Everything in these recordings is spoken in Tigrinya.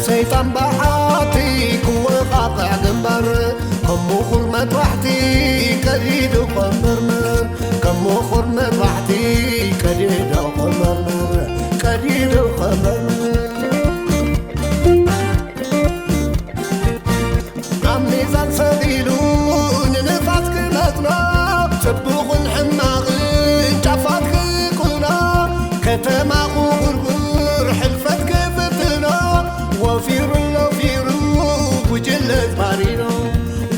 ሰይጣን ብሓቲ ክወቓቕዕ ግንባር፣ ከም ምኹር መጥባሕቲ ቀዲዱ ከመርምር፣ ከም ምኹር መጥባሕቲ ቀዲዱ ከመርምር፣ ቀዲዱ ከመርምር። ኣብ ሚዛን ሰቒሉ ንንፋስ ክመጥኖ፣ ጽቡቕን ሕማቕን ጫፋት ክቁኖ፣ ከተማ ክጉርጉር ሕልፈት ክፍትኖ፣ ወፊሩ ወፊሩ ጉጅለ ማሪኖ፣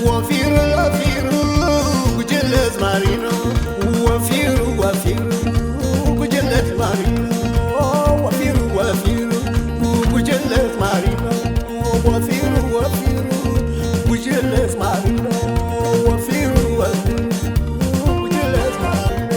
ወፊሩ ወፊሩ ጉጅለ ማሪኖ፣ ወፊሩ ወፊሩ ጉጅለ ማሪኖ፣ ወፊሩ ወፊሩ ጉጅለ ማሪኖ። ወፊሩ ወፊሩ ጉጅለ ማሪኖ፣ ወፊሩ ወፊሩ ጉጅለ ማሪኖ።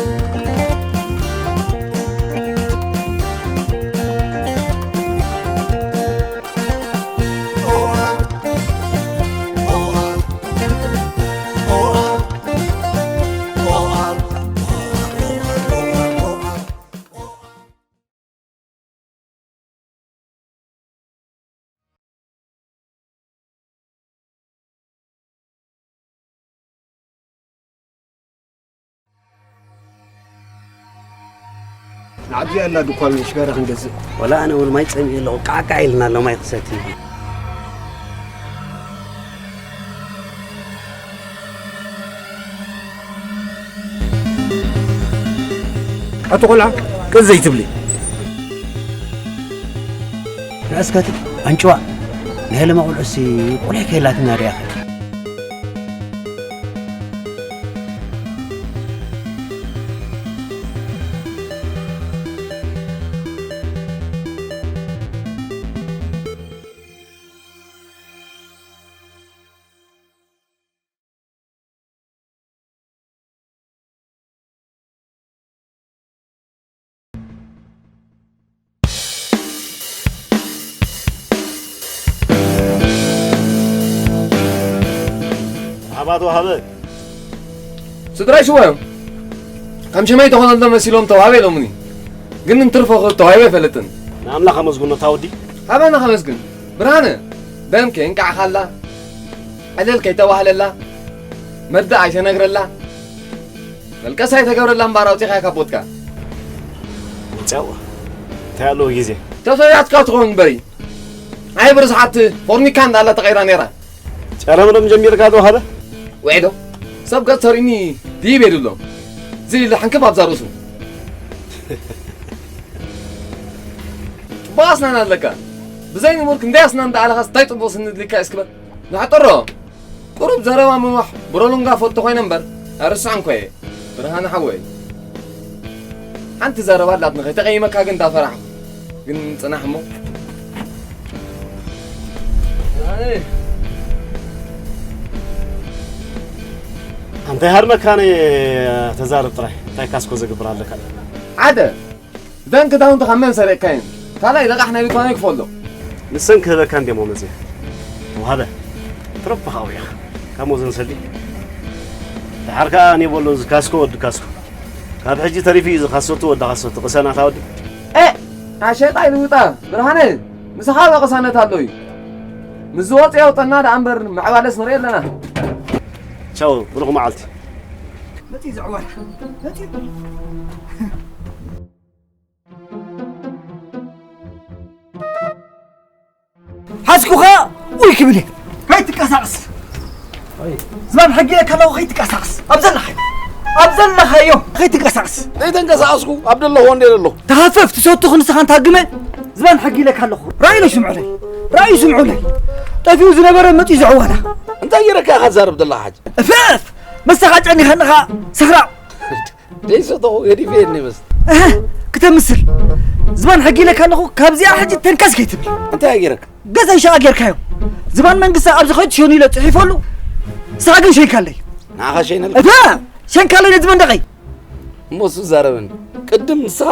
ንዓዲ ኣላ ድኳን ሽጋራ ክንገዝእ። ወላ ኣነ እውን ማይ ጸሚኤ ኣለኹ፣ ቃዕቃዕ ኢልና ኣሎ ማይ ክሰቲ። ኣቲ ቆልዓ፣ ቅዝ ዘይትብሊ። ንእስከቲ ኣንጭዋ፣ ናይ ለማ ቆልዑሲ ቆልዕ ከየላትና ድያ? ኣባ ተዋሃበ። ስድራይ ሽወ እዮም። ከም ሽመይ ተኾነሎም መሲሎም ተዋህበ ኢሎምኒ። ግን እንትርፎ ተዋሂበ ኣይፈልጥን። ንኣምላኽ ኣመስግኖ፣ እታ ወዲ። ኣበና ከመስግን? ብርሃነ፣ ደምከ እንቃዕኻላ፣ ዕልል ከይተባህለላ፣ መርዳእ ኣይተነግረላ፣ መልቀስ ኣይተገብረላ እምበኣር ኣውጺኻያ ካብ ቦትካ። ውፅያው፣ እንታይ ኣለዎ ግዜ? ተሰውያትካ ትኸውን እምበሪ። ኣይ ብርዝሓት ፎርኒካ እንዳላ ተቐይራ ነይራ። ጨረምረም ጀሚርካ ዶ ሃለ? ውዒዶ፣ ሰብ ገጽ ተሪኒ ድይብ የድሎ። ዝል ኢለ ሓንከብ ኣብዛ ርእሱ። ጽቡቕ ኣስናን ኣለካ። ብዘይ ንሙር ክንደይ ኣስናን ደኣለኻስ እንታይ ጽቡቕ ስኒ ድልካ እስክበል። ንሕጥሮ። ቁሩብ ዘረባ ምማሕ ብሮሉንጋ ፈቶ ኮይነ እምበር፣ ኣርስዖን ኮየ። ብርሃነ ሓወይ። ሓንቲ ዘረባ ኣላትኒ፣ ከይተቐይመካ ግን እንዳፈራሕኩ። ግን ጽናሕ እሞ። ኣይ። ኣንታይ ሃርመካ ነ ተዛረብ ጥራይ። እንታይ ካስኮ ዘግብር ኣለካ? ሓደ፣ እተን ክዳውንቲ ካብ መን ሰሪቕካየን? ካልኣይ፣ ለቓሕ ናይ ድኳነይ ክፈሎ። ንሰን ክህበካ እንድሞ መጽየ። ተዋህበ። ትረብኻ ውዒኻ። ካብ ሞዘን ሰዲ። ደሓር ከኣ እኔ በሎ እዚ ካስኮ ወዲ ካስኮ። ካብ ሕጂ ተሪፉ እዩ እዚ ካሶቱ ወዲ ካሶቱ። ቅሰናታ ወዲ። ኤ! ኣሸጣ ይልውጣ። ብርሃነ፣ ምሳኻ ዶ ቅሳነት ኣሎ እዩ? ምስ ዝወጽእ የውጠና ደኣ እምበር ምዕባለስ ንርኢ ኣለና። ቻው፣ ብሩኽ መዓልቲ። መጺ ዝዕወር። መጺ። ሓዝኩኻ ውይ ክብል እየ። ከይትንቀሳቐስ። ዝባን ሕጊ ኢለካ ኣለኹ፣ ከይትንቀሳቐስ። ኣብ ዘለኻዮ። ኣብ ዘለኻዮ ከይትንቀሳቐስ። ዘይተንቀሳቐስኩ ኣብ ደለኹ እንዴ ዘለኹ። ተሃፈፍ፣ ትሰቱ ክንስኻ እንታግመ። ዝባን ሕጊ ኢለካ ኣለኹ። ራእዩ ስምዑለይ። ራእዩ ስምዑለይ። ጠፊኡ ዝነበረ መጺኡ ዘዕዋላ። እንታይ ገይረካ ኢኻ ትዛረብ ዘለኻ ሕጂ? እፍፍ! መሳኻ ጨኒኸኒ ኸኣ ሰኽራቕ። ደይሰተኹ ገዲፈ እየ እኒመስል። እህ፣ ክተምስል። ዝባን ሕጊ ኢለካ ኣለኹ፣ ካብዚኣ ሕጂ ተንከስ ከይትብል። እንታይ ገይረካ? ገዛይ ሸቓ ጌርካዮ። ዝባን መንግስቲ ኣብዚ ኸይዱ ሸኑ ኢለ ጽሒፈሉ። ንስኻ ግን ሸንካለይ። ንዓኻ ሸይነልካ? እታ ሸንካለይ ነዚ መንደቐይ። እሞ እሱ ዛረበኒ። ቅድም ንስኻ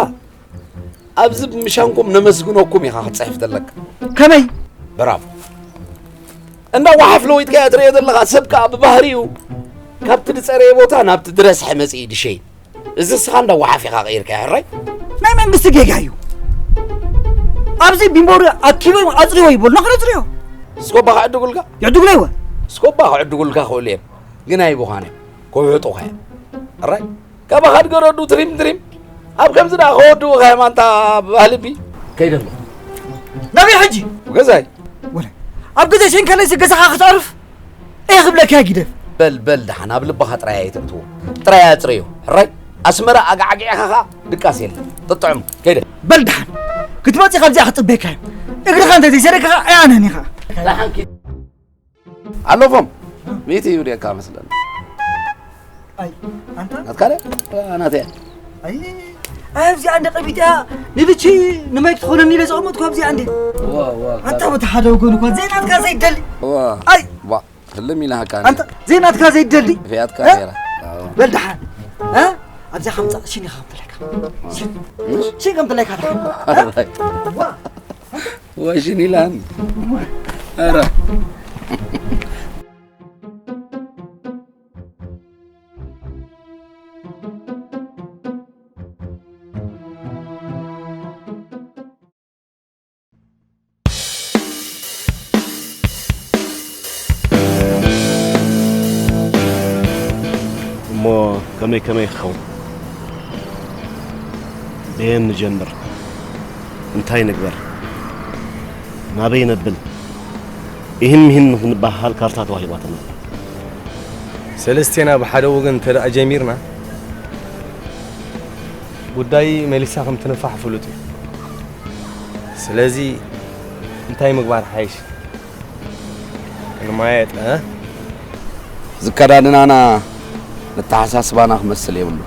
ኣብዚ ብምሻንኩም ነመስግነኩም ኢኻ ክትጽሕፍ ዘለካ። ከመይ? ብራቮ። እንዳ ወሓፍ ለዊጥካዮ ትርእዮ ዘለኻ ሰብ ከኣ ብባህሪኡ ካብቲ ዝጸረየ ቦታ ናብቲ ዝረስሐ መጺኡ ድሸይ። እዚ ንስኻ እንዳ ወሓፍ ኢኻ ቀይርካዮ፣ ሕራይ? ናይ መንግስቲ ጌጋ እዩ። ኣብዚ ቢምቦሪ ኣኪቦ ኣጽርዮ ይበሉ፣ ንኽነጽርዮ። እስኮባ ክዕድጉልካ? ይዕድጉለይ ወ። እስኮባ ክዕድጉልካ ክእሉ እዮም። ግን ኣይብዃን እዮም። ክውሕጡኻ እዮም። ኣራይ? ካባኻ ድገረዱ ትሪም ትሪም። ኣብ ከምዚ ደኣ ከወድኡኻ እዮም ኣንታ ባህልቢ። ከይደ ኣሎ። ናበይ ሕጂ? ገዛይ። ወለ። ኣብ ገዛ ሸንከለይሲ ገዛኻ ክትዕርፍ? እየ ክብለካ ግደፍ። በል በል ደሓን ኣብ ልብኻ ጥራይ ኣይተእትዎ። ጥራይ ኣጽርዮ። ሕራይ ኣስመራ ኣጋዕጊዕኻ ኸኣ ድቃስ የለን። ጥጥዕም ከይደ። በል ደሓን ክትመጽእ ካብዚኣ ክጽበየካ እየ። እግርኻ እንተ ዘይሰደካ ኸኣ ኣያነን ኢኻ። ደሓን ኪድ። ኣሎፎም ሚእቲ ይውድየካ መስለኒ። ኣይ ኣንታ ናትካ ደ ናተያ። ኣይ ኣይ ኣብዚኣ እንደ ቀቢጥያ ንልቺ ንማይ ክትኾነኒ ኢለ ዘቐመጥኩ ኣብዚኣ እንዴ። ኣንታ በቲ ሓደ ወገኑ እኳ ዘይናትካ ዘይደሊ። ኣይ ዋ ህልም ኢላካ ኣንተ ዘይናትካ ዘይደሊ። ፍያትካ እ? ነራ። በል ደሓን እ? ኣብዚኣ ከምፃእ ሽኒ ከም ትለካ ሽን ከም ትለካ ደሓን እ? ዋ ወሽን ኢላን ኧረ እሞ ከመይ ከመይ ክኸውን? በየን ንጀምር? እንታይ ንግበር? ናበይ ነብል? ኢህን ሚህን ንኽንበሃሃል ካርታ ተዋሂባትና። ሰለስቴና ብሓደ ወገን እንተ ደኣ ጀሚርና ጉዳይ መሊሳ ከም ትንፋሕ ፍሉጥ እዩ። ስለዚ እንታይ ምግባር ሓይሽ? ክንማየጥ እ? ዝከዳድናና መተሓሳስባና ክመስል የብሉ።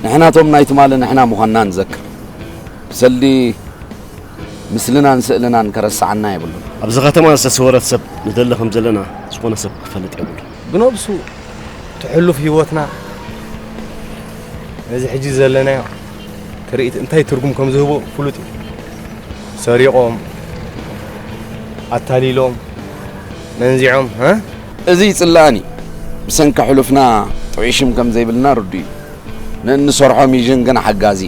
ንሕና ቶም ናይ ትማሊ ንሕና ምዃንና ንዘክር። ብሰልዲ ምስልናን ስእልናን ከረስዓና የብሉን። ኣብዚ ከተማ ዝተሰወረት ሰብ ንደሊ ከም ዘለና ዝኾነ ሰብ ክፈልጥ የብሉን። ብነብሱ እቲ ሕሉፍ ህይወትና ነዚ ሕጂ ዘለናዮ ትርኢት እንታይ ትርጉም ከም ዝህቦ ፍሉጥ እዩ። ሰሪቖም፣ ኣታሊሎም፣ መንዚዖም፣ እ? እዚ ይጽላእን እዩ። ብሰንኪ ሕሉፍና ጥዑይ ሽም ከም ዘይብልና ርዱእ እዩ። ንእንሰርሖ ሚዥን ግን ሓጋዚ።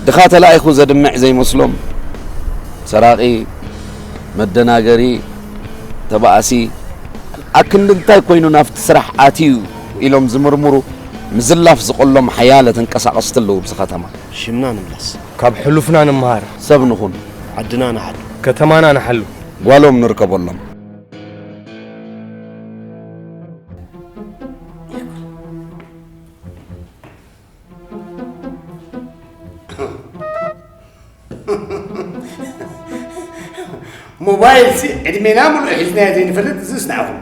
ድኻ ተላኢኹ ዘድምዕ ዘይመስሎም፣ ሰራቒ፣ መደናገሪ፣ ተባኣሲ፣ ኣክንዲ እንታይ ኮይኑ ናብቲ ስራሕ ኣትዩ ኢሎም ዝምርምሩ፣ ምዝላፍ ዝቐሎም ሓያለ ተንቀሳቐስቲ ኣለዉ ኣብዚ ከተማ። ሽምና ንምለስ። ካብ ሕሉፍና ንምሃር። ሰብ ንኹን። ዓድና ንሓሉ። ከተማና ንሓሉ። ጓሎም ንርከበሎም። ሞባይልሲ ዕድሜና ሙሉእ ሒዝናዮ ዘይንፈልጥ፣ እዚስ ንዓኹም፣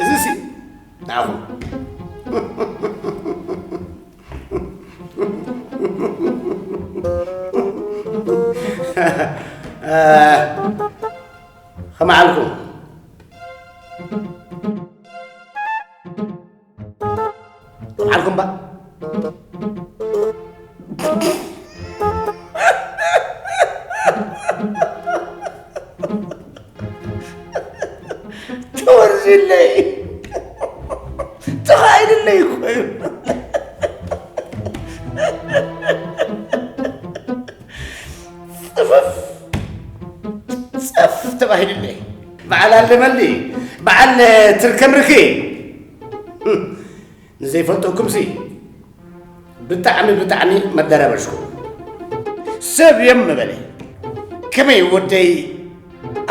እዚሲ ንዓኹም። ከመዓልኩም? ዓርኩምባ ተወርዚለይ ተኻኢድለይ እኮ እዩ። ጽፍፍ ጸፍ ተባሂሉለይ። በዓል ኣለመሊ፣ በዓል ትርከምርኪ። ንዘይፈልጠኩምሲ ብጣዕሚ ብጣዕሚ መደረበሽኩም። ሰብ እዮም ምበለ። ከመይ ወደይ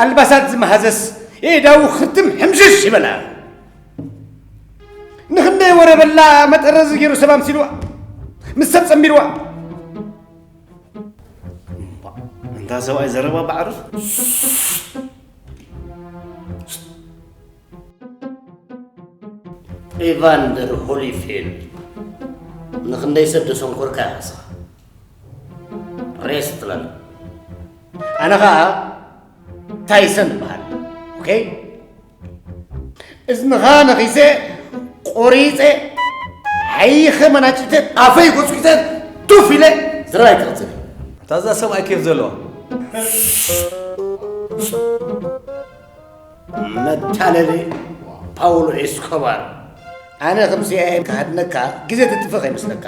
ኣልባሳት ዝመሃዘስ የእዳዉ ክትም ሕምሽሽ ይበላ። ንኽንደይ ወረ በላ መጠረዚ ገይሩ ሰብ ኣምሲልዋ። ምስ ሰብ ጸንቢርዋ። እንታ ሰብኣይ ዘረባ ባዕሩ። ኤቫንደር ሆሊፊልድ ንኽንደይ ሰብ ደሰንኮርካ ኢኻ ንስኻ። ሬስትላንድ ኣነ ኸኣ ታይሰን እበሃል። ኦኬ? እዝንኻ ነኺሰ ቆሪጸ ሓይኸ መናጭተ ኣፈይ ጎጽጉጸ ቱፍ ኢለ ዝራይ ትቕጽል። እታ እዛ ሰብኣይ ኬፍ ዘለዋ። መታለሊ ፓውሎ ኤስኮባር። ኣነ ከም ሲኣይኤ ክሃድነካ ግዜ ትጥፍእ ከይመስለካ።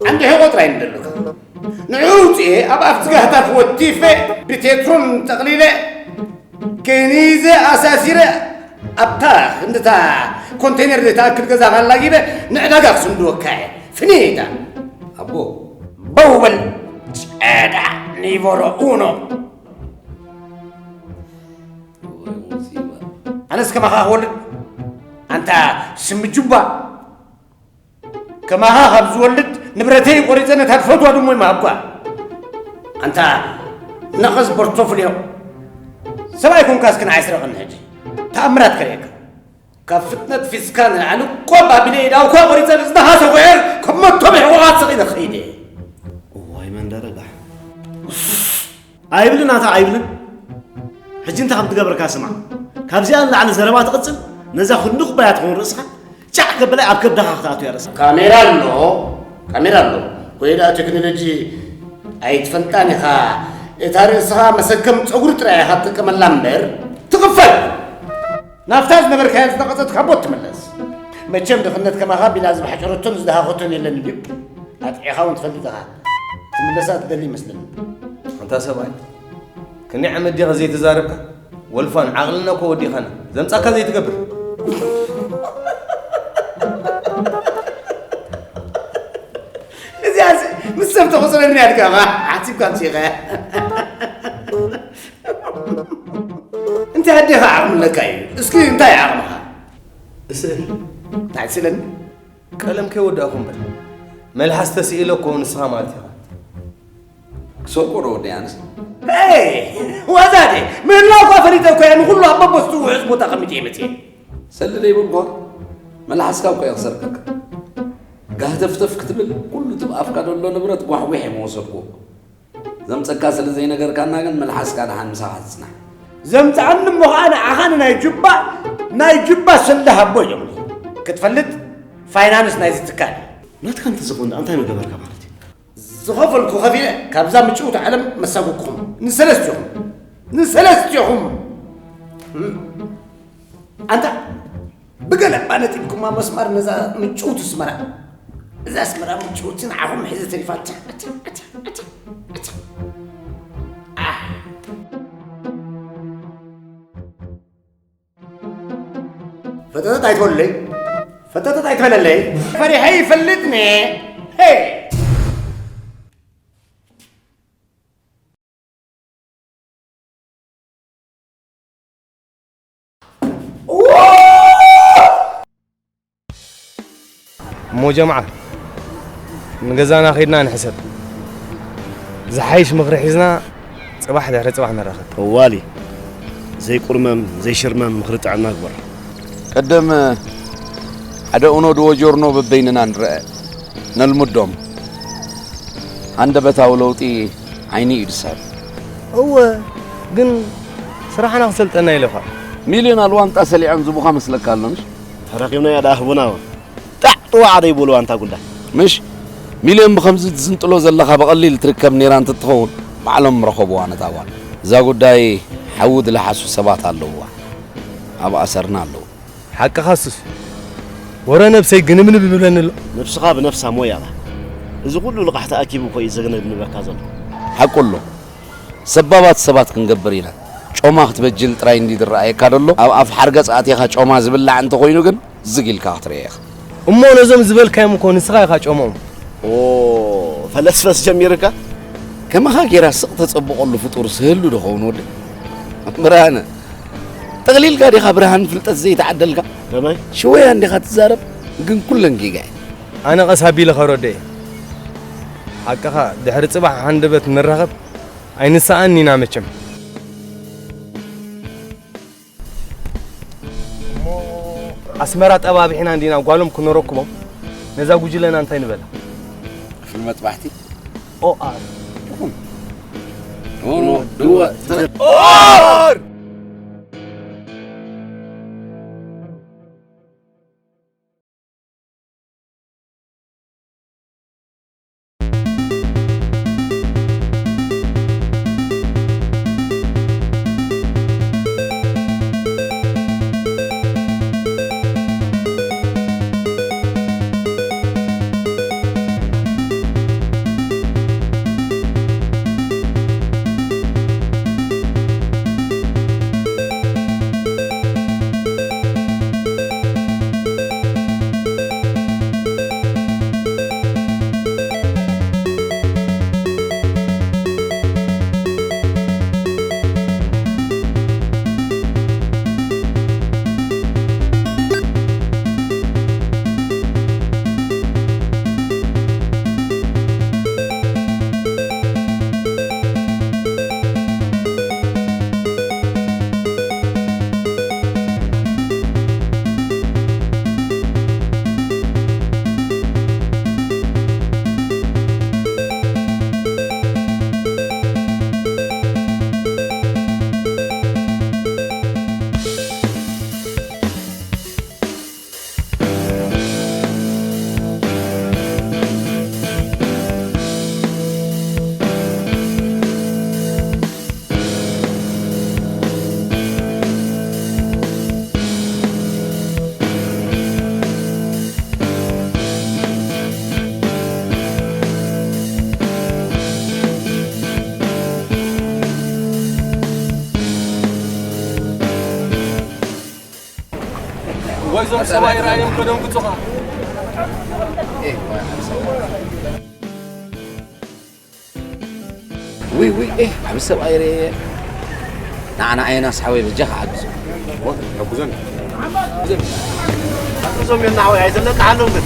ዓንዲ ሕቖ ጥራይ እንደለካ። ንዑ ውፅኤ ኣብ ኣፍቲ ጋህታፍ ወቲፈ ብቴትሮን ጠቕሊለ ከኒዘ ኣሳሲረ ኣብታ ክንድታ ኮንቴነር ዘይትኣክል ገዛ ካላጊበ ንዕዳጋ ክስንድወካ እየ። ፍኒታ። ኣቦ። በው በል። ጨዳ ኒቮሮ ኡኖ። ኣነስ ከማኻ ክወልድ ኣንታ ስምጁባ። ከማኻ ካብ ዝወልድ ንብረተይ ቆሪጸ ነታ ዝፈትዋ ድሞ ይምሃብኳ። ኣንታ ነቐዝ ፖርቶፍልዮ። ሰብኣይ ኮንካ እስኪ ንዓይ ስረቐኒ ሕጂ። ተኣምራት ከርእየካ። ካብ ፍጥነት ፊስካ ንላዕሊ እኮ ባቢለ ኢዳውካ ቆሪጸ ብዝናኻ ሰጒዐ ካብ መቶ ብሕቑቓት ስቕ ኢለ ክኸይድ እየ። እዋይ መንደረጋ። ኣይብልን ኣታ ኣይብልን። ሕጂ እንታይ ከም ትገብረካ ስማዕ። ካብዚኣ ንላዕሊ ዘረባ ትቕጽል፣ ነዛ ክንዲ ኩባያ ትኸውን ርእስኻ ጫዕ ከበላይ ኣብ ከብዳኻ ክትኣቱ እያ ርእስኻ። ካሜራ ኣሎ፣ ካሜራ ኣሎ። ወይ ደኣ ቴክኖሎጂ ኣይትፈልጣን ኢኻ። እታ ርእስኻ መሰከም ጸጉሪ ጥራይ ኢኻ ትጥቀመላ እምበር ትኽፈል። ናብታ ዝነበርካያ ዝነቐጸት ካቦት ትምለስ። መቸም ድኽነት ከማኻ ቢላ ዝባሕጨረቶን ዝደሃኸቶን የለን ድዩ? ኣጥዒኻ እውን ትፈልጥ ኢኻ። ትምለሳ ትደሊ ይመስለኒ። ኣንታ ሰብኣይ፣ ክንደይ ዓመት ዲኻ ዘይተዛረብካ? ወልፋን ዓቕልና እኮ ወዲኻና። ዘምጻካ ዘይትገብር። እዚኣስ ምስ ሰብ ተቑጽረኒ ኣድካ ሓሲብካ ኣምሲኸ። እንታይ ኣዴኻ ዓቕሚ ኣለካ እዩ? እስኪ እንታይ ዓቕምኻ? እስእል። እንታይ ትስእለኒ? ቀለም ከይወዳእኩ እምበር። መልሓስ ተስኢለ እኮ ንስኻ ማለት ኢኻ። ክሰርቆ ዶ ወዲ ኣነስ? ሄይ! ዋዛ ድየ? ምህላው እኳ ፈሊጠ እኮ እየ ንኹሉ ኣብ በቦስትኡ ውሑስ ቦታ ኣቐሚጠ እየ መፅየ። ሰሊ ደይብልኳ? መልሓስካ እኮ እየ ክሰርቀካ። ጋህተፍተፍ ክትብል ኩሉ እቲ ኣብ ኣፍካ ዘሎ ንብረት ጓሕጒሕ እየ ምወሰድኩ። ዘምፀካ ስለ ዘይነገርካና ግን መልሓስካ ደሓን ምሳኻ ትፅናሕ። ዘምፅኣኒ እሞ ኸዓ ንዓኻ ንናይ ጁባ፣ ናይ ጁባ ሰልዲ ሃቦ ኢሎምኒ። ክትፈልጥ ፋይናንስ ናይዚ ትካል። ናትካ እንተዝኾን ደኣ እንታይ ምገበርካ ማለት እዩ? ዝኸፈልኩ ከፊለ ካብዛ ምጭውቲ ዓለም መሳጉግኹም ንሰለስቲኹም። ንሰለስቲኹም። ኣንታ ብገለባ ነጢብኩማ መስማር ነዛ ምጭውቲ ኣስመራ። እዛ ኣስመራ ምጭውቲ ንዓኹም ሒዘ ተሪፋ። ኣታ፣ ኣታ፣ ኣታ፣ ኣታ፣ ኣታ፣ ኣታ። ኣህ። ፈጠጠጥ ኣይትበሉለይ። ፈጠጠጥ ኣይትበለለይ። ፈሪሐ ይፈልጥኒ። ሄ። እሞ ጀምዓ፣ ንገዛና ኸይድና ንሕሰብ። ዝሓይሽ ምኽሪ ሒዝና ጽባሕ ድሕሪ ጽባሕ ንራኸብ። ጠዋሊ፣ ዘይቁርመም ዘይሽርመም ምኽሪ ጥዕና ግበር። ቅድም ሓደ ኡኖ ድዎ ጆርኖ በበይንና ንረአ፣ ነልምዶም። ሃንደበታዊ ለውጢ ዓይኒ እዩ ዝስሕብ። እወ፣ ግን ስራሕና ክሰልጠና ኢለ እኳ። ሚልዮን ኣልዋንጣ ሰሊዖም ዝቡኻ መስለካ ኣሎ፣ ምሽ? ተረኺብናያ ደኣ ህቡና። ጣዕ ጥዋዕ ደይበልዋ እንታ ጉንዳ። ምሽ? ሚልዮን ብኸምዚ ትዝንጥሎ ዘለኻ ብቐሊል ትርከብ ነይራ እንትትኸውን፣ ባዕሎም ምረኸብዋ ነታ ጓል። እዛ ጉዳይ ሓዊ ዝለሓሱ ሰባት ኣለውዋ። ኣብ ኣሰርና ኣለዉ። ሓቅኻ እሱስ። ወረ ነብሰይ ግንብንብ ይብለኒ ኣሎ። ነብስኻ ብነፍሳ ሞይ ኣላ። እዚ ኩሉ ልቓሕ ተኣኪቡ እኮ እዩ ዘግነብንበካ ዘሎ። ሓቁ ኣሎ። ሰባባት ሰባት ክንገብር ኢና። ጮማ ክትበጅል ጥራይ እንዲ ዝረኣየካ ደሎ፣ ኣብ ኣፍ ሓርገጽ ኣቲኻ ጮማ ዝብላዕ እንተኾይኑ ግን ዝግ ኢልካ ክትርእዮ ኢኻ። እሞ ነዞም ዝበልካዮም እኮ ንስኻ ኢኻ ጮሞም። ኦ፣ ፈለስፈስ ጀሚርካ? ከማኻ ጌራ ስቕ ተጸብቐሉ ፍጡር ስህሉ ዶ ኸውን ወዲ? ብርሃነ፣ ጠቕሊልካ ዲኻ ብርሃን ፍልጠት ዘይተዓደልካ? ከመይ? ሽወያ እንዲኻ ትዛረብ፣ ግን ኩለን ጌጋ እየን። ኣነ ቀስ ኣቢለ ከረድኦ እየ። ሓቅኻ፣ ድሕሪ ጽባሕ ሃንደበት ንራኸብ። ኣይንሰኣን ኢና መቸም። እሞ ኣስመራ ጠባቢሕና እንዲና ጓሎም ክነረክቦም፣ ነዛ ጉጅለና እንታይ ንበላ? ክፍሊ መጥባሕቲ? ኦ ኣር። ይኹን። ኖ፣ ኖ፣ ድወ-፣ ተ-፣ ኦር! ወይ ዞም ሰብኣይ ራእዮም ከደንግጹኻ። ውይ ውይ፣ ኤህ፣ ዓቢ ሰብኣይ ረ ንዓና ኣየናስ ሓወይ በጃኻ ሓግዞ። ሕጉዘን። እዞም እዮም ንዓወይ ኣይዘለካ ሓሎም ግን።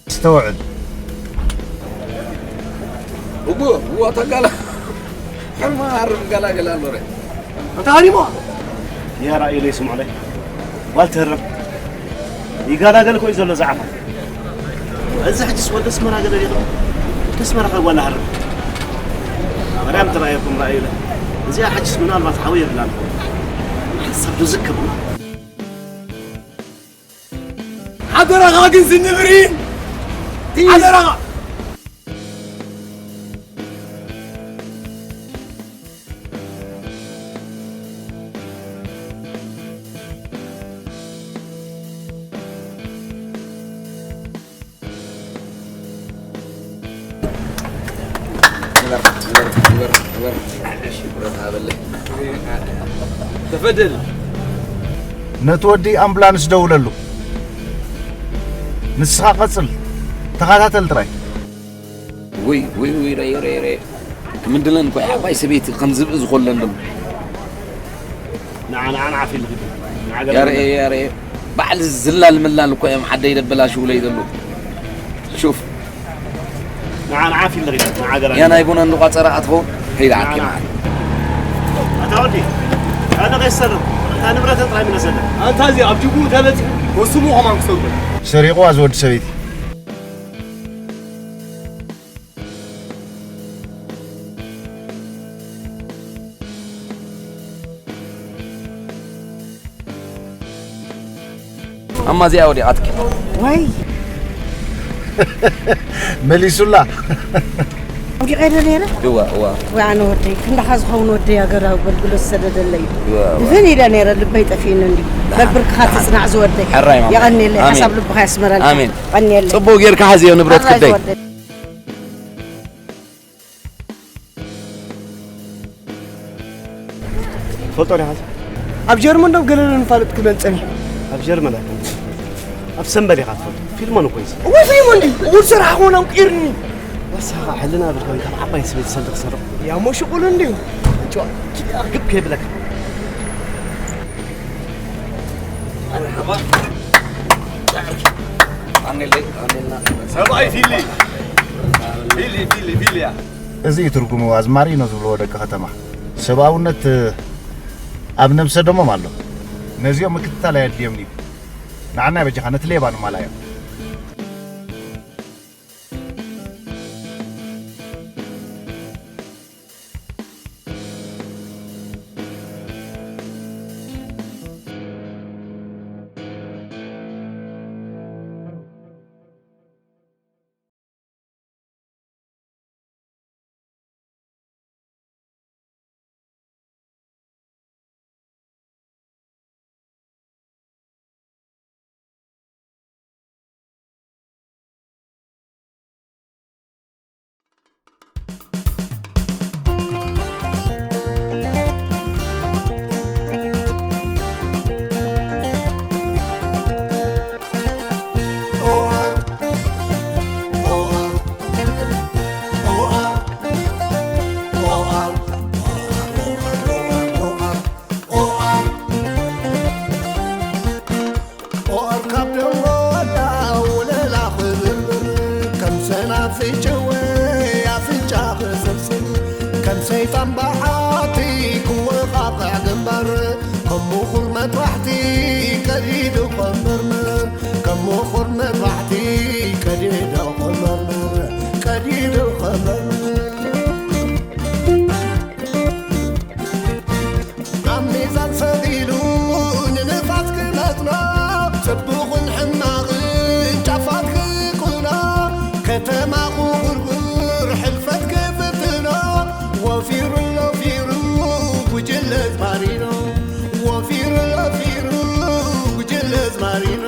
ኣስተውዕል። እዎ፣ እዎ፣ ተጋላ-፣ ሕርማ ሃርም ገላገላ ኣሎ ረ። ኣንታ ሃሪሞ! ያ ራእዩ ለይ ስምዑለይ። ጓል ትህረም። ይጋላገል እኮ እዩ ዘሎ ዝዓፋ። እዚ ሕጅስ ወደ ኣስመራ ገለ ዲኹ? ወደ ኣስመራ ካብ ጓል ሃርም። ማርያም ትረኣየኩም ራእዩ ለይ። እዚኣ ሕጅስ ምናልባት ሓዊ የብላን። ሓሳብ ዶ ዝከቡ? ሓደራኻ ግን ዝንብሪ ሓደራኻ። ንበር፣ ንበር፣ ንበር፣ ንበር። እሺ፣ ብረት ሃበለይ። ተፈደል። ነቲ ወዲ ኣምቡላንስ ደውለሉ። ንስኻ ቀጽል፣ ተኸታተል ጥራይ። ውይ፣ ውይ፣ ውይ፣ ረየ፣ ረየ፣ ረየ። ክምድለን እኮ እያ፣ ዓባይ ሰበይቲ ከም ዝብኢ ዝኾለን ደሞ። ንዓ፣ ንዓ፣ ንዓ ፊልም ኺድ። ንዓ ገለ ያረ፣ ገለ። ያረ። ባዕል ዝላል ምላል እኮ እዮም ዓደይ ደበላሽውለይ ዘለዉ። ሹፍ። ንዓ፣ ንዓ ፊልም ኺድ። ንዓ ገለ ያ ገለ። ናይ ቡና እንድቋ ጸረ ኣትኸውን። ከይዳ ንዓ፣ ዓኪ ንዓ። መዓል። ኣታ ወዲ፣ ኣነ ከይሰርቕ። እታ ንብረት ጥራይ ምለሰለ። ኣንታ እዚ ኣብ ጅቡ ተበጺሑ፣ ወስሙ ኸማን ክሰብር። ሰሪቑዋ ዝወዲ ሰበይቲ። ኣማ እዚኣ ወዲቓትኪ። ወይ። መሊሱላ። ወዲቐ ዶ ነይረ? እዋ፣ እዋ። ወይ ኣነ ወደይ፣ ክንዳኻ ዝኸውን ወደይ ኣገር ኣገልግሎት ዝሰደደለይ እዩ። እዋ፣ እዋ። ድፍን ኢለ ነይረ፣ ልበይ ጠፊእኒ እንድዩ። በብርክኻ ትጽናዕ ዝወደይ። ሕራይ ማማ። የቐንየለይ፣ ኣሜን። ሓሳብ ልብኻ የስመረልካ። ኣሜን። የቐንየለይ። ጽቡቕ ጌርካ ሓዝዮ ንብረት ኣራይ ክደይ። ዝወደይ። ትፈልጦ ዲኻ? ኣብ ጀርመን ዶ ገለ ዶ ንፋለጥ ክበል ጸኒሑ? ኣብ ጀርመን ኣይኮነን። ኣብ ሰንበል ኢኻ ትፈልጦ። ፊልሞን እኮ እዩ። እወ ፊልሞን ድዩ? እወ ዝሰርሓ ክኾን ኣንቂርኒ። ንስኻ ሕልና ብልካ ካብ ዓባይ ሰበይቲ ሰልዲ ክሰርቕ። ያ ሞሽቑሉ እንድዩ። ጭዋ፣ ኪድ ግብ ከይብለካ። ሰብኣይ ፊሊ። ፊሊ፣ ፊሊ፣ ፊሊ እያ። እዚ እዩ ትርጉሙ ኣዝማሪኖ ዝብልዎ ደቂ ከተማ። ሰብኣውነት ኣብ ነብሰ ደሞም ኣሎ። ነዚኦም ምክትታል ኣየድልዮምን እዩ። ንዓና በጃኻ ነቲ ሌባ ንማላዮ። ኦር ካብ ደንጎላ ውለላ ክብርብር ከም ሰናፍጭ ወይ ኣፍንጫ ክስርስር ሰይጣን በዓቲ ክወቓቕዕ ግንባር፣ ከም ምኹር መጥባሕቲ ቀዲዱ ኸመርምር፣ ከም ምኹር መጥባሕቲ ቀዲዱ ኸመርምር፣ ቀዲዱ ኸመርምር። ኣብ ሚዛን ሰቒሉ ንንፋስ ክመጥኖ፣ ጽቡቕን ሕማቕን ጫፋት ክቁኖ፣ ከተማ ክጉርጉር ሕልፈት ክፍትኖ፣ ወፊሩ ሎፊሩ ጉጅለ ዝማሪኖ፣ ወፊሩ ሎፊሩ ጉጅለ ዝማሪኖ።